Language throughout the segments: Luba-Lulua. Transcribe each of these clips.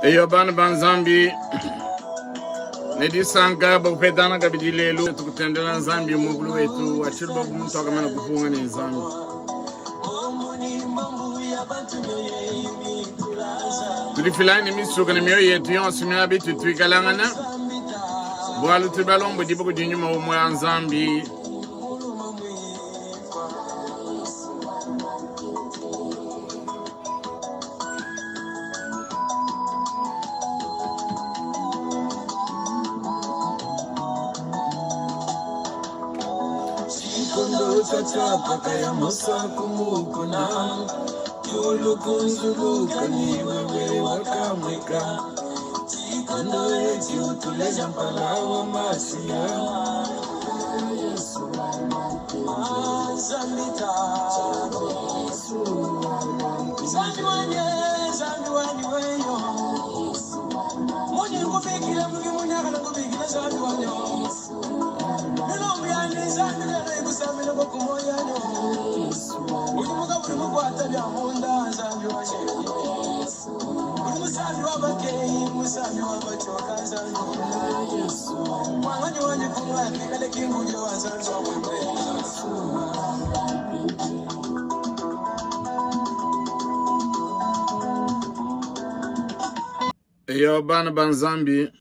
Eyo bana ba Nzambi ne disanka bua kupetana kabidi lelu tukutendela Nzambi mukulu wetu wa tshiluba bu muntu wakamana kupunga ne Nzambi. Tudifilayi ne misuka ne mioyo yetu yonso miaba itu tuikalangana bualu tudi balombodibue kudi nyuma umue wa Nzambi. Tshikondo tshiatshiapaka ya Musa ku mukuna, diulu kunzuluka ni wewe wakamueka. Tshikondo etshi utuleja mpala wa Masiya. Yesu Eyo bana ba Nzambi,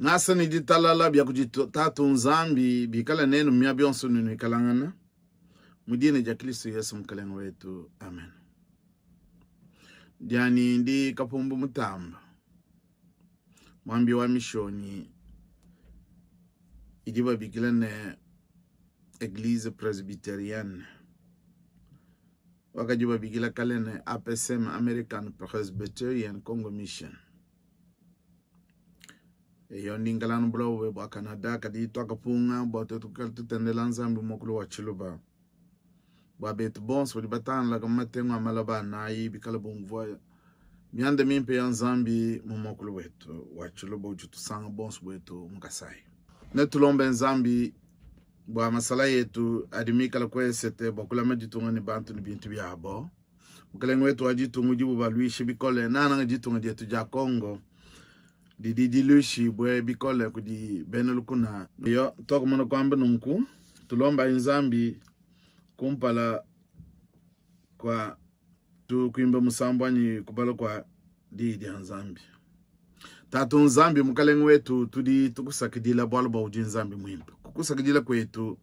ngasa ne ditalala bia kudi Tatu Nzambi bikale nenu miaba yonso nuikalangana mu dina dia Kristo Yesu Mukelenge wetu, amen. Dianyi ndi Kapumbu Mutamba, muambi wa mishonyi idi babikila ne Eglise Presbyterienne, wakadi babikila kale ne APCM, American Presbyterian Congo Mission. Eyo ndi nkala nu buloba bua Canada, kadi tuakapunga bua tuetu kuikala tutendela Nzambi muakulu wa Tshiluba. Bua betu bonso badi batangilaka mu matengu a malaba anayi bikale bumvua mianda mimpe ya Nzambi mu muakulu wetu wa Tshiluba udi utusanga bonso buetu mu Kasai. Netulombe Nzambi bua masala etu adi mikale ku esete bua kulama ditunga ne bantu ne bintu biabo. Mukelenge wetu wa ditunga udibu baluishe bikole, nangananga ditunga dietu dia Congo didi diluishibue bikole kudi bena lukuna. Yo, tuakumana kuamba nunku, tulombayi Nzambi kumpala kua tukuimba musambu anyi kubala kua diyi dia Nzambi. Tatu Nzambi, Mukalenge wetu, tudi tukusakidila bualu bua udi Nzambi muimpe. Kukusakidila kuetu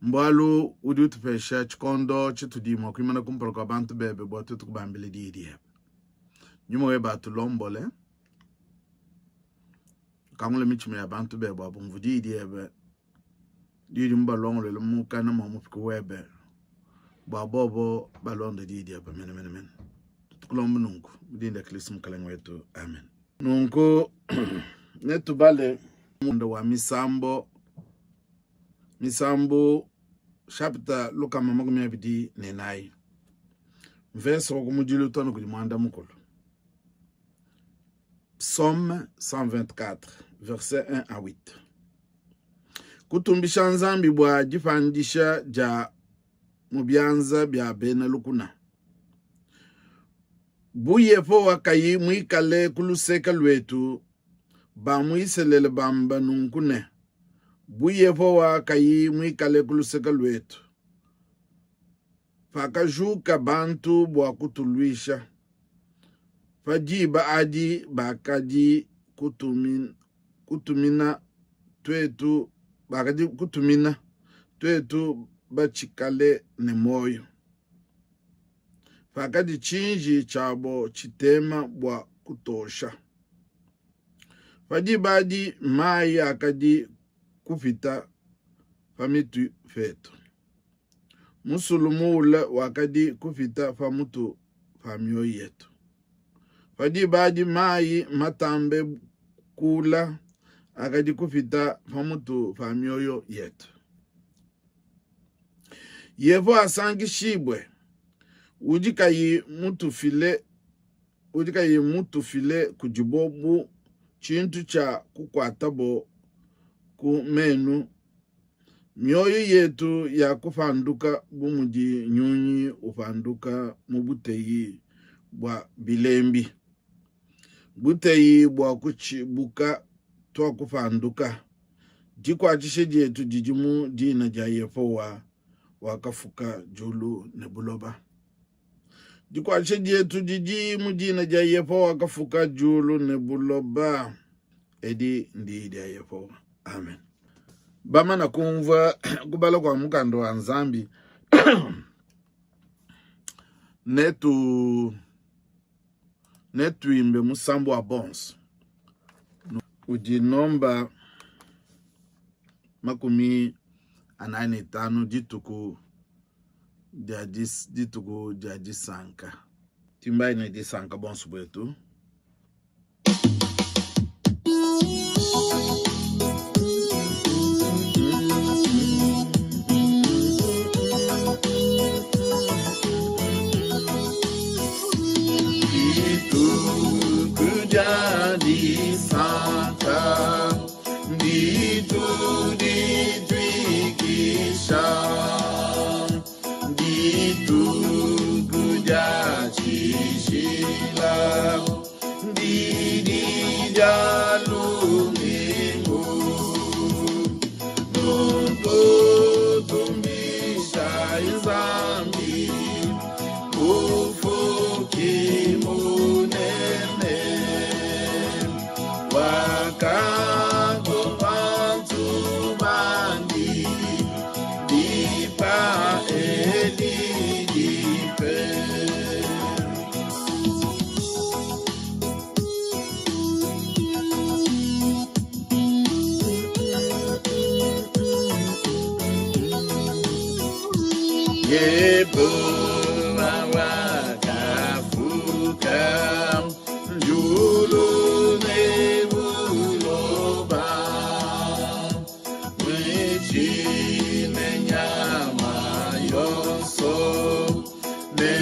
mbualu udi utupesha tshikondo tshitudi mua kuimana kumpala kua bantu bebe bua tuetu kubambila diyi diebe. Nyuma webe atulombole, ukangule mitshima ya bantu bebe bua bumvue diyi diebe diudi mubalongolole mukana mua mupika webe bua bobo balonde diyi diebe menemene. Tukulomba nunku mu dina dia Kristo Mukalenge wetu, amen. Nunku netubale mukanda wa Misambo, Misambu chapita 124 mvese wa kumudilu too ne kudi muanda mukulu. Psaume 124 verset 1 à 8. Kutumbisha Nzambi bua dipandisha dia mu bianza bia bena lukuna. Bu Yehowa kayi muikale ku luseke luetu, ba mu Isalele bamba nunku ne, Bu Yehowa kayi muikale ku luseke luetu, pakajuka bantu bua kutuluisha, pa diba adi bakadi kutumina tuetu bakadi kutumina tuetu batshikale ne muoyo, pakadi tshinji tshiabo tshitema bua kutosha. Pa diba adi mayi akadi kupita pa mitu petu, musulu muule wakadi kupita pa mutu pa mioyo yetu. Pa diba adi mayi matambe kuula akadi kupita pa mutu pa mioyo yetu. Yehowa asankishibue, udi kayi mutufile udi kayi mutufile kudibo bu tshintu tshia kukuatabo ku menu, mioyo yetu ya kupanduka bu mudi nyunyi upanduka mu buteyi bua bilembi. Buteyi bua kutshibuka tuakupanduka. Dikuatshisha dietu didi mu dina dia Yehowa wakafuka diulu ne buloba. Dikuatshisha dietu didi mu dina dia Yehowa wakafuka diulu ne buloba. Edi ndiyi dia Yehowa. Amen. Bamana kumvua kubala kua mukanda wa Nzambi netu netuimbe musambu wa bonso udi nomba 45 dituku dia dituku dia disanka. Tuimbayi ne disanka bonso buetu. Dituku dia disanka ditu dituikisha dituku dia tshijila didi dia lumingu nunku tumbishayi Nzambi mufuki munene wakakupa bantu bandi dipa edi dipe. Yehowa wakafuka julu ne buloba, mitshi ne nyama yonso ne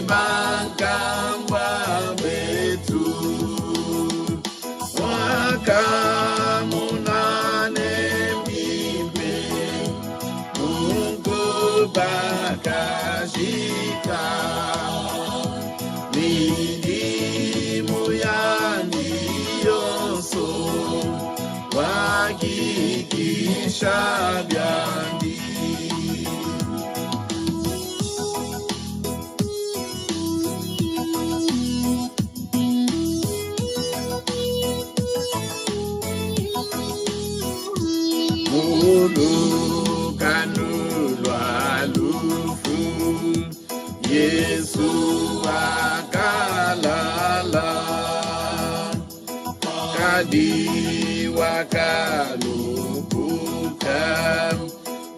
bankambua betu. Wakamuna ne mbimpe nunku bakajika midimu yandi yonso wakikisha biandi. Mu lukanu lua lufu Yesu wakalala, kadi wakalupuka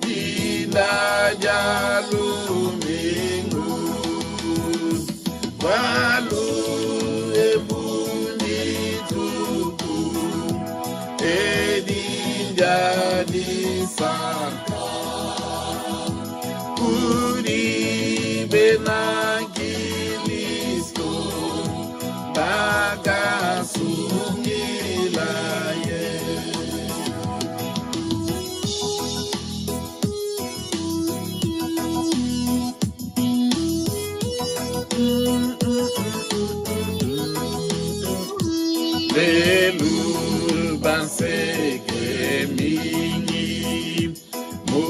dinda dia lumingu. Bualu ebu ndituku edi ndia disanka kudi bena Kilisto bakasungilaye. Lelu banseke mingi mu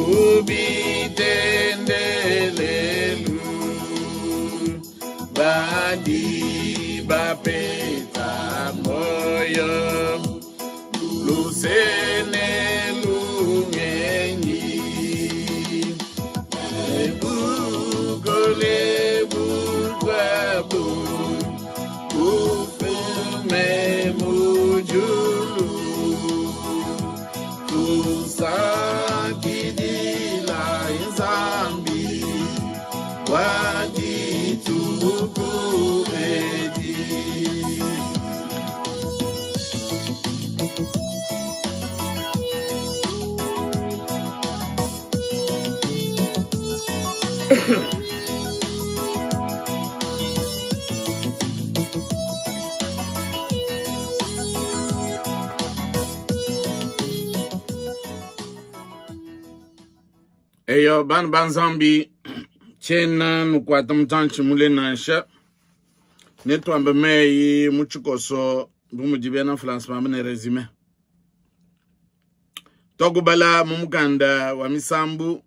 bitendelelu badi bapeta moyo luse ne lungenyi bukole bukuabu bufume mu diulu tusakidila Nzambi wa dituku edi. Eyo bana ba Nzambi tshiena nukuata mutantshi mule nansha, netuambe meyi mu tshikoso. Bu mudi bena France bamba ne resume. Twakubala mu mukanda wa Misambu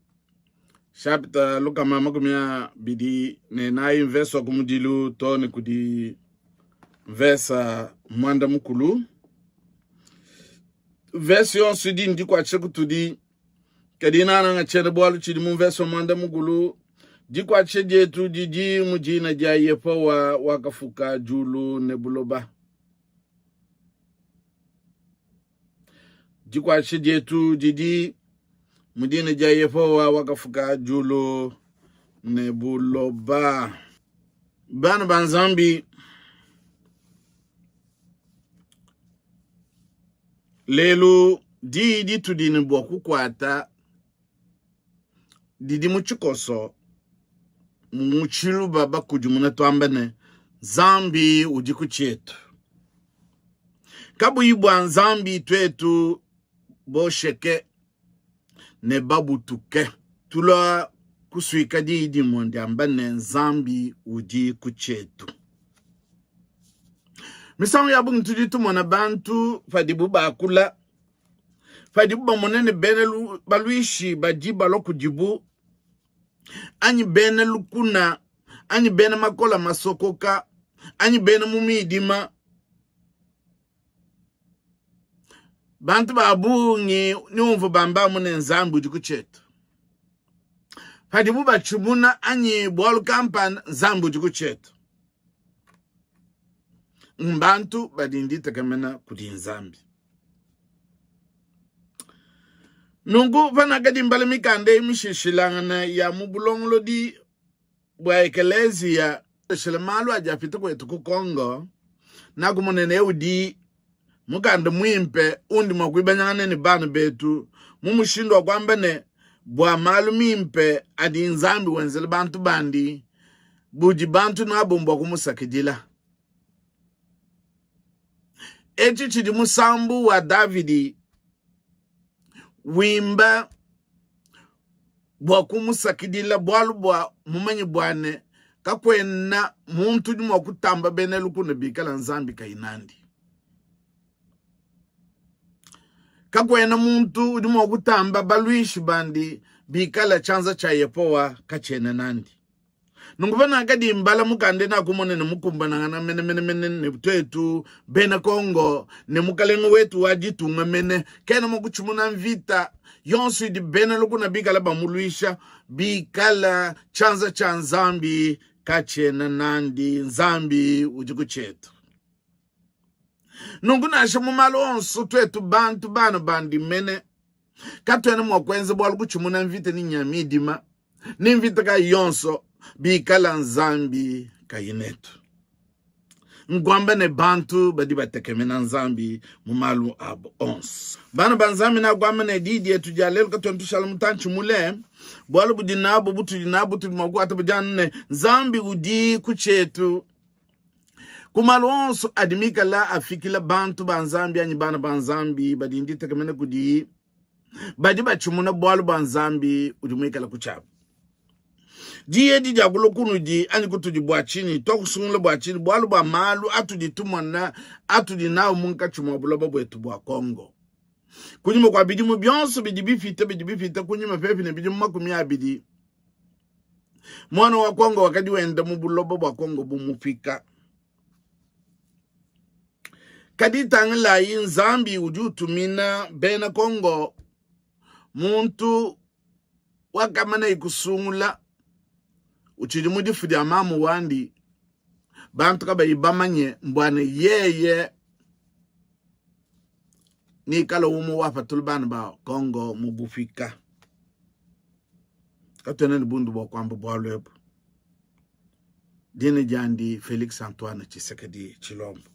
chapitre 224 mvese wa kumudilu to ne kudi mvesa mwanda mukulu. Mvese yonso idi ndikuatshisha kutudi, kadi nananga tshiena bualu tshidi mu mvese wa mwanda mukulu. Dikuatshisha dietu didi mu dina dia Yehowa wakafuka diulu ne buloba. Dikuatshisha dietu didi mu dina dia Yehowa wakafuka diulu ne buloba. Bana ba Nzambi, lelu diyi ditudi ne bua kukuata didi mu tshikoso mu tshiluba bakudimuna tuamba ne, Nzambi udi ku tshietu. Kabuyi bua Nzambi tuetu bosheke ne babutuke. Tulua kusuika diyi dimue diamba ne, Nzambi udi ku tshietu. Misangu ya bungi tudi tumona bantu padibu bakula, padibu bamona ne bena baluishi badi balua kudibu anyi bena lukuna anyi bena makola masokoka anyi bena mu midima bantu ba bungi niumvu bamba amu ne Nzambi udi ku tshietu. Padibu batshimuna anyi bualu kampanda, Nzambi udi ku tshietu. Mbantu badi nditekemena kudi Nzambi. Nunku panakadi mbala mikanda eyi mishilashilangane ya mu bulongolodi bua ekeleziya shila malu adi apita kuetu ku Congo, nakumona ne udi mukanda muimpe undi mua kuibanyangana ne bana betu mu mushindu wa kuamba ne bua malu mimpe adi Nzambi wenzela bantu bandi budi bantu nabu mbua kumusakidila. Etshi tshidi musambu wa Davidi wimba bua kumusakidila, bualu bua mumanye bua ne kakuena muntu udi mua kutamba bena lukuna bikala Nzambi kayi nandi. Kakuena muntu udi mua kutamba baluishi bandi bikala tshianza tshia Yehowa katshiena nandi. Nunku panakadi mbala mukanda nakumona ne mukumbanangana mene mene mene ne tuetu bena Kongo ne mukalenge wetu wa ditunga mene kena mua kutshimuna mvita yonso idi bena lukuna bikala bamuluisha, bikala tshianza tshia Nzambi katshiena nandi. Nzambi udi ku tshietu. Nunku nansha mu malu onso tuetu bantu bana bandi mene katuena mua kuenza bualu kutshimuna mvita ni nya midima ni mvita kayi yonso bikala Nzambi kayi netu. Nkuamba ne bantu badi batekemena Nzambi mu malu abo onso. Bana ba Nzambi, nakuamba ne diyi dietu dia lelu katuena tushala mutantshi mule, bualu budi nabu butudi nabu tudi mua kukuata budi anu ne Nzambi udi ku tshietu ku malu onso adi mikala afikila bantu ba Nzambi anyi bana ba Nzambi badi nditekemena kudiyi badi batshimuna bualu bua Nzambi udi muikale ku tshiabu. Diyi edi dia kulua kunudi anyi kutudi bua tshinyi? Tuakusungula bua tshinyi? Bualu bua malu atudi tumona atudi nawu munkatshi mua buloba buetu bua Congo. Kunyima kua bidimu bionso bidi bipite bidi bipite kunyima pepi ne bidimu 20, muana wa Congo wakadi wenda mu buloba bua Congo bu mupika. Kadi tangilayi, Nzambi udi utumina bena Congo muntu wakamanaye kusungula utshidi mu difu dia mamu wandi, bantu kabayi bamanye mbuane yeye nikala umue wapatula bana ba Congo mu bupika. Katuena ne bundu bua kuamba bualu ebu. Dina diandi Felix Antoine Tshisekedi Tshilombo.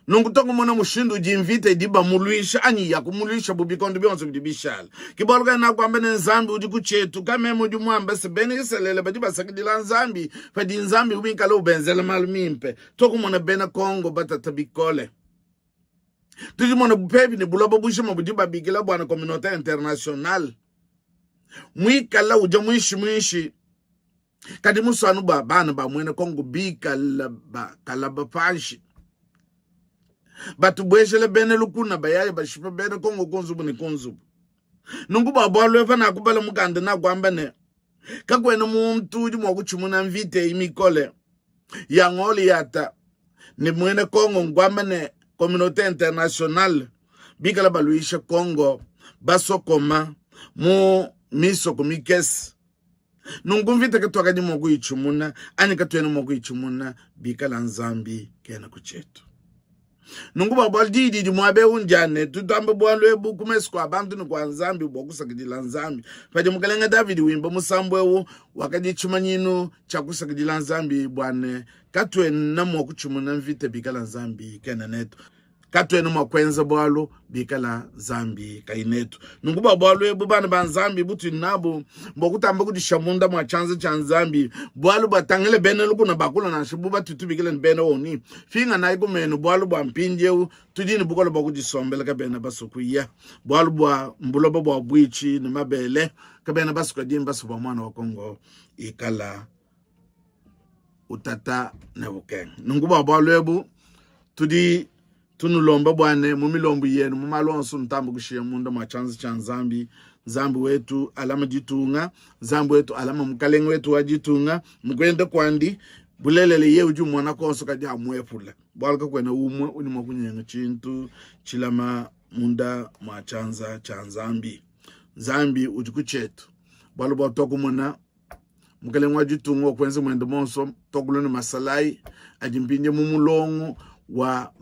Nunku tokumona mushindu udi mvita idi bamuluisha anyi ya kumuluisha bu bikondo bionso bidi bishala. Ke bualu kayi nakuamba ne Nzambi udi ku tshietu. Kameme udi muamba se bena Isalele badi basakidila Nzambi padi Nzambi wikala ubenzela malu mimpe. Tokumona bena Kongo batata bikole. Tudi mona pepi ne buloba bujima budi babikila bua na communauté internationale muikala udia muinshi muinshi kadi musuanu bua bana ba muena Kongo bikala bakalaba panshi. Batubuejele bena lukuna bayaya bashipa bena Kongo ku nzubu ne ku nzubu. Nunku bua bualu epa nakubala mukanda nakuamba ne, kakuena muntu udi mua kutshimuna mvita eyi mikole ya Ngoliyata ne muena Kongo, nkuamba ne communauté internationale bikala baluisha Kongo basokoma mu misoko mikese. Nunku mvita katuakadi mua kuyitshimuna anyi katuena mua kuyitshimuna bikala Nzambi kena ku tshietu. Nunku bua bualu diyi didi muaba eu ndia ne, tutamba bualu ebu ku mesu kua bantu ne kua Nzambi bua kusakidila Nzambi. Padi mukalenge Davidi wimba musambu eu, wakadi tshimanyinu tshia kusakidila Nzambi bua ne, katuena mua kutshimuna mvita bikala Nzambi kena netu. Katuena mua kuenza bualu bikala Nzambi kayi netu. Nunku bua bualu ebu, bana ba Nzambi, butudi nabu mbua kutamba kudisha munda mua tshianza tshia Nzambi, bualu bua tangila bena lukuna bakula nansha bu batutubikila ne bena oni, pinganayi ku menu, bualu bua mpindieu tudi ne bukole bua kudisombela, kabena basue kuya, bualu bua mbuloba bua buitshi ne mabele, kabena basue kadi mbasue bua muana wa Kongo ikala utata ne ukenga. Nunku bua bualu ebu tudi tunulomba bua ne mu milombu yenu mu malu onso nutambe kushiya munda mua tshianza tshia Nzambi. Nzambi wetu alama ditunga, Nzambi wetu alama mukalenge wetu wa ditunga mu kuenda kuandi. Bulelela yeye udi umona konso kadi amuepula, bualu kakuena umue udi mua kunyenga tshintu tshilama munda mua tshianza tshia Nzambi. Nzambi udi ku tshietu, bualu bua tuakumona Mukelenge wa ditunga wakuenza muende muonso tuakula ne masalayi adi mpindie mu mulongo wa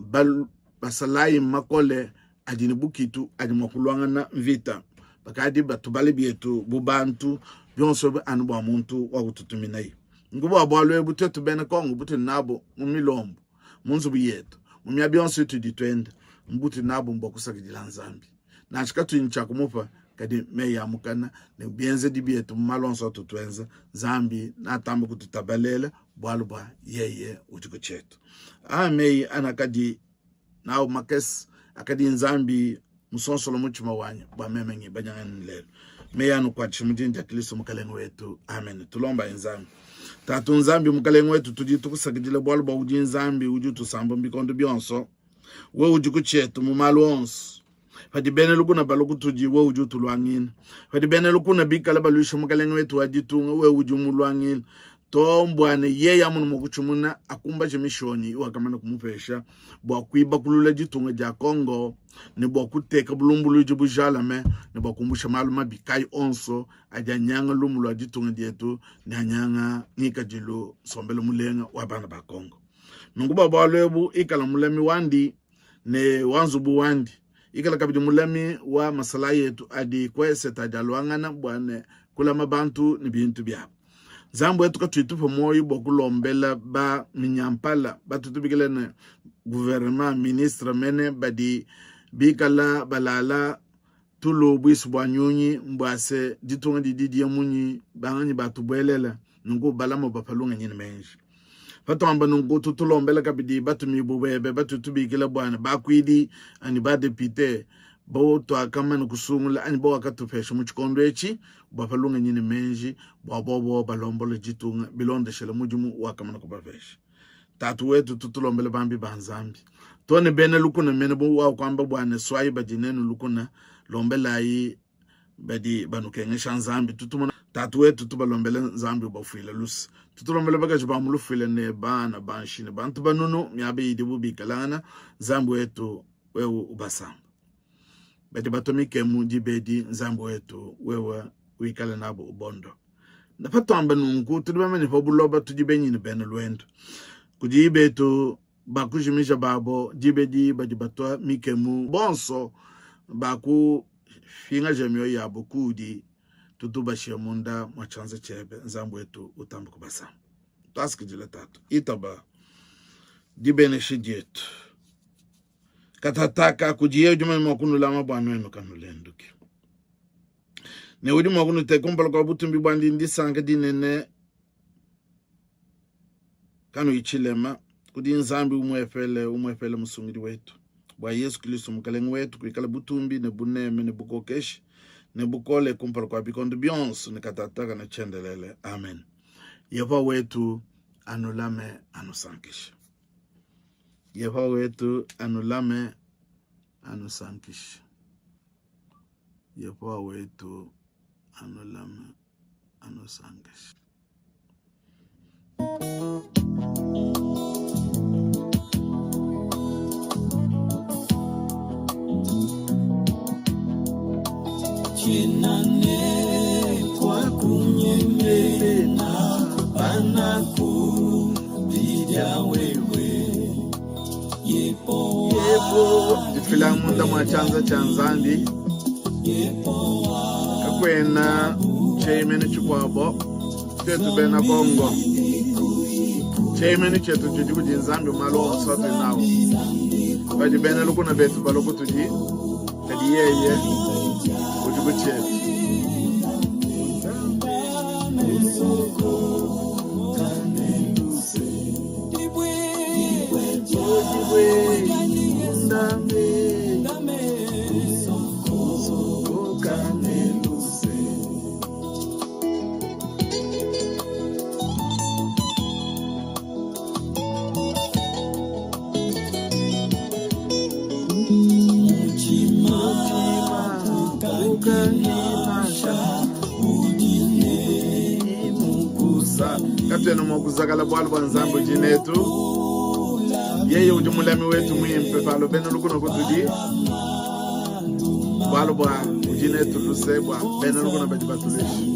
basalayi makole adi ne bukitu adi mua kuluangana mvita. Bakadi batubale bietu bu bantu, bionso ebi anu bua muntu wa kututuminayi. Nku bua bualu ebu tuetu bena Kongo butudi nabu mu milombu, mu nzubu yetu, mu miaba yonso itudi tuenda, mbutudi nabu mbua kusakidila Nzambi. Nansha katuyi ne tshia kumupa, kadi meyi a mukana ne bienzedi bietu mu malu onso atu tuenza, Nzambi natambe kututabalela, bualu bua yeye udi ku tshietu. Aa meyi anakadi nawu makese akadi Nzambi musonsola mutshima wanyi bua meme ngibanyangane lelu. Meyi anukuatshisha mu dina dia Kristo Mukalenge wetu. Amen. Tulombayi Nzambi. Tatu Nzambi Mukalenge wetu, tudi tukusakidila bualu bua udi Nzambi udi utusamba mu bikondo bionso. Wewe udi ku tshietu mu malu onso. Padi bena lukuna balua kutudi, wewe udi utuluangina. Padi bena lukuna bikale baluisha mukalenge wetu wa ditunga, wewe udi umuluangina. Too mbua ne yeye amone mua kutshimuna, akumbaje mishonyi iwakamana kumupesha bua kuibakulula ditunga dia Congo ne bua kuteka bulumbuluidi bujalame ne bua kumbusha malu mabi kayi onso adi anyanga lumu lua ditunga dietu ne anyanga ngikadilu nsombelu mulenga wa bana ba Congo. Nunku bua bualu ebu, ikala mulami wandi ne wa nzubu wandi, ikala kabidi mulami wa masalayi etu adi ku esete adi aluangana bua ne kulama bantu ne bintu biabu. Nzambi wetu katuyi tupua muoyo bua kulombela ba minyampala batu tubikila ne gouvernement ministre mene badi bikala balala tulu buisu bua nyunyi mbua se ditunga didi diya munyi banganyi batubuelela nunku balama bapa lungenyi ne meji. Patuamba nunku tutulombela kabidi batumibue bebe batutubikila bua ne bakuidi anyi badepite batuakamana kusungula anyi bawakatupesha mu tshikondo etshi bua pa lungenyi ne meji bua bobo balombola ditunga bilondeshele mudimu wakamana kubapesha. Tatu wetu, tutulombele bambi ba Nzambi to ne bena lukuna mene bu wakuamba bua ne suayi badi nenu lukuna, lombelayi badi banukengesha Nzambi. Tutumona Tatu wetu, tubalombele Nzambi ubafuile luse. Tutulombele bakaji ba mu lufuile ne bana banshi ne bantu banunu miaba idibu bikalangana. Nzambi wetu, wewe ubasamba. Badi batua mikemu dibedi, Nzambi wetu, wewe wikale nabu ubondo. Patuamba nunku, tudi bamanye pa buloba tudi benyi ne bena luendu. Kudi betu bakujimija babo dibedi badi batua mikemu bonso bakupingaja mioyo yabo kuudi, tutubashie munda mua tshianza tshiebe, Nzambi wetu, utambe kubasamba. Tuasakidila Tatu, itaba dibenesha dietu katataka kudiye udi mua kunulama bua nuenu kanulenduki ne udi mua kunuteka kumpala kua butumbi buandi ndisanka dinene kanuyi tshilema kudi Nzambi umuepele umuepele Musungidi wetu, bua Yesu Kristo Mukalenge wetu, kuikala butumbi ne buneme ne bukokeshi ne bukole kumpala kua bikondo bionso ne katataka ne tshiendelele. Amen. Yehowa wetu anulame anusankishe. Yehowa wetu anulame, anusankishe. Yehowa wetu anulame, anusankishe. Difila munda mua tshianza tshia Nzambi kakuena tshieyemenu tshikuabo. Tuetu bena Kongo, tshieyemenu tshietu tshidi kudi Nzambi malu onso atudi nawu. Padi bena lukuna betu balua kutudi, kadi yeye udi ku tshietu. Katuena mua kuzakala bualu bua Nzambi udi netu. Yeye udi mulami wetu muimpe palo bena lukuna kutudi, bualu bua udi netu luse bua bena lukuna badi batuluisha.